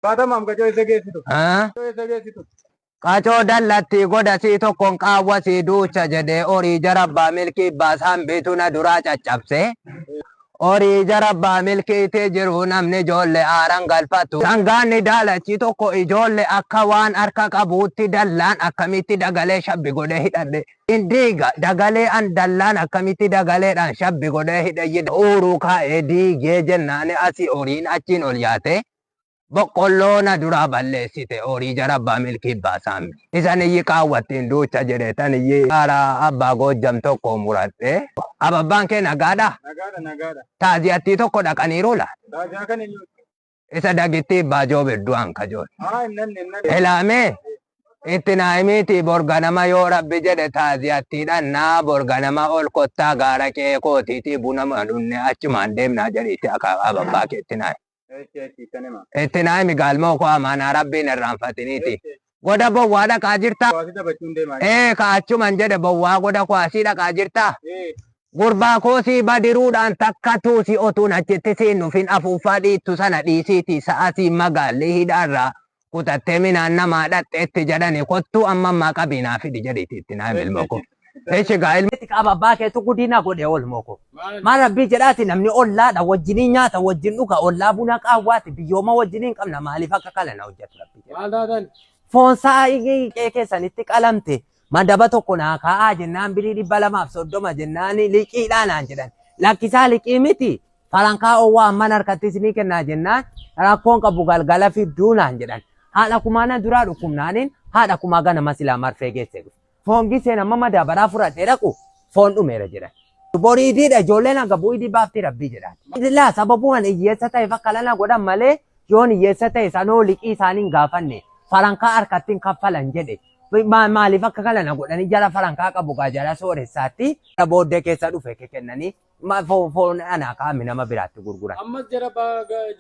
Baatamaam qacoo eessa geessitu? Ah? Eessa geessitu? Qacoo dallattii goda sii tokkoon qaawwa sii duucha jedhee horii jara abbaa milkii baasaan biitu na duraa caccabse. Horii jara abbaa milkiitii jiru namni ijoollee aaran galfatu. Sangaanni daalachi tokko ijoollee akka waan harka qabuutti dallaan akkamitti dagalee shabbi godhee hidhadhe. Indiiga dagalee an dallaan akkamitti dagaleedhaan shabbi godhee hidhe uuruu kaa'ee diigee jennaan asii horiin achiin ol yaate. Boqqolloo na duraa balleessite horii jara abbaa milkii baasaan. Isan iyyi qaawwattiin duucha jedhe tan iyyi haara abbaa Goojjam tokko muradhe. Ababbaan kee nagaadha? Nagaadha, nagaadha. Taaziyattii tokko dhaqaniiru la? Taaziyaa kan eenyuuti? Isa dagittii abbaa joobir du'an kajool. Haa, hin nanne, hin nanne. Elaamee itti naa himiitii borganama yoo rabbi jedhe taaziyattii dhannaa borganama ol kottaa gaara qe'ee kootiitii buna dhunne achumaan deemnaa jedhiitti akka ababbaa keetti naa himi. Eeshi, eeshi, ittan hima. Itti naa himi gaalmoo koo amaanaa rabbiin irraanfatiniiti. Goda bowwaa dhaqaa jirtaa? Kuwaasii taphachuun deemaa. Ee ka achuman jedhe bowwaa goda kuwaasii dhaqaa jirtaa? Ee. Gurbaa koosii badiruudhaan takka tuusi otuun achitti siin dhufin afuuffaa dhiittu sana dhiisiitii sa'asii magaalli hidhaarraa kutattee minaan namaa dhaqxeetti jedhani kottuu amma ammaa qabii naa fidi jedhiiti itti naa himi ilmoo koo. Eshi gaa ilmi qaaba abbaa keetu gudii na godhe oolmoo koo. Maal rabbii jedhaati namni ollaadha wajjiniin nyaata wajjin dhuga ollaa buna qaawwaati biyyooma wajjiniin qabna maaliif akka kana na hojjetu rabbii jedha. Maal taatan? Foon sa'a qe'ee keessanitti qalamte madaba tokko naa kaa'aa jennaan birii 230 jennaan liqiidhaa naan jedhan. Lakkisaa liqii miti farankaa owwaa amman harkatti isinii kennaa jennaan rakkoon qabu galgala fidduu naan jedhan. Haadha kumaa na duraa dhukkubnaaniin haadha kumaa ganama silaa marfee geesse dhufe. Foon giseen amma madaabaraa fudhadhee dhaqu foon dhumeera jedhan. Boriidiidha ijoolleen hanga bu'idii baafti rabbii jedhan. Laa sababumaan hiyyeessa ta'eef akka lana godhan malee yoon hiyyeessa ta'e sanoo liqii isaanii hin gaafanne farankaa harkatti hin kaffalan jedhe. Maaliif akka kana na godhanii jara farankaa qabu gaa jara sooressaatti booddee keessa dhufe kennanii foon anaa kaa'ame nama biraatti gurguran. Ammas jara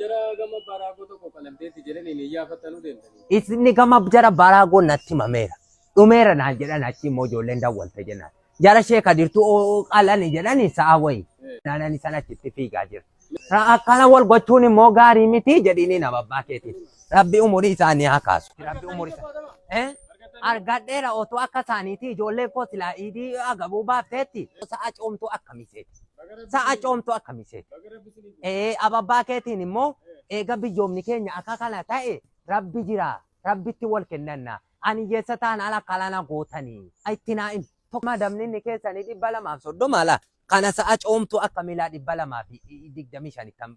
jara gama baraagoo tokko qalamteetti jedhaniin iyyaafattanuu deemtanii. Inni gama jara baraagoo natti himameera. Dhumeera naan jedhan achi immoo ijoolleen dawwalte jennaan. Jara ishee kadirtuu qalani jedhani sa'a wayi. Naanani sana achitti fiigaa jira. Akkana wal gochuun immoo gaarii miti jedhini nama abbaa keetiin. Rabbi umurii isaanii haa kaasu. Rabbi umurii isaanii. Argadheera otoo akka isaaniiti ijoolleen koo silaa iidii agabuu baafteetti sa'a coomtuu akkamii seeti. Sa'a coomtuu akkamii seeti. Ee ababbaa keetiin immoo eega biyyoomni keenya akka kana ta'e rabbi jira rabbitti wal kennanna. Ani hiyyeessa taanaan akka lana gootanii. Itti naa himi. Tokko madamni inni keessanii 230 laa. Kana sa'a coomtuu akka miilaa 225 kan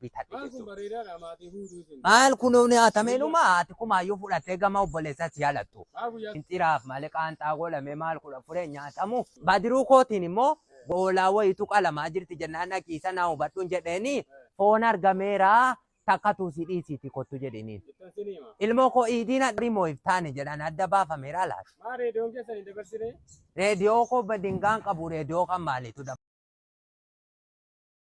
bitadhe Maal kun jechuudha. bareedaadha maatii huutuu isin. Maal kun nyaatameenuma ati kumaayyuu fudhattee gama obboleessa si yalattu. Maa guyyaa Xiraaf malee qaanxaa godhamee maal kudha furee nyaatamu. Badiruu kootiin immoo hoolaa wayitu qalamaa jirti jennaan dhaqiisa naa hubadhuun jedheeni foon argameera takka tuusii dhiisiiti kottu jedhiniin. Ittan sin hima. Ilmoo koo iidiin adrii moo iftaani jedhan adda baafameera laata. Maa reediyoon keessan hin dabarsine? Reediyoo koo dingaan qabu reediyoo kan maaliitu dabarsa.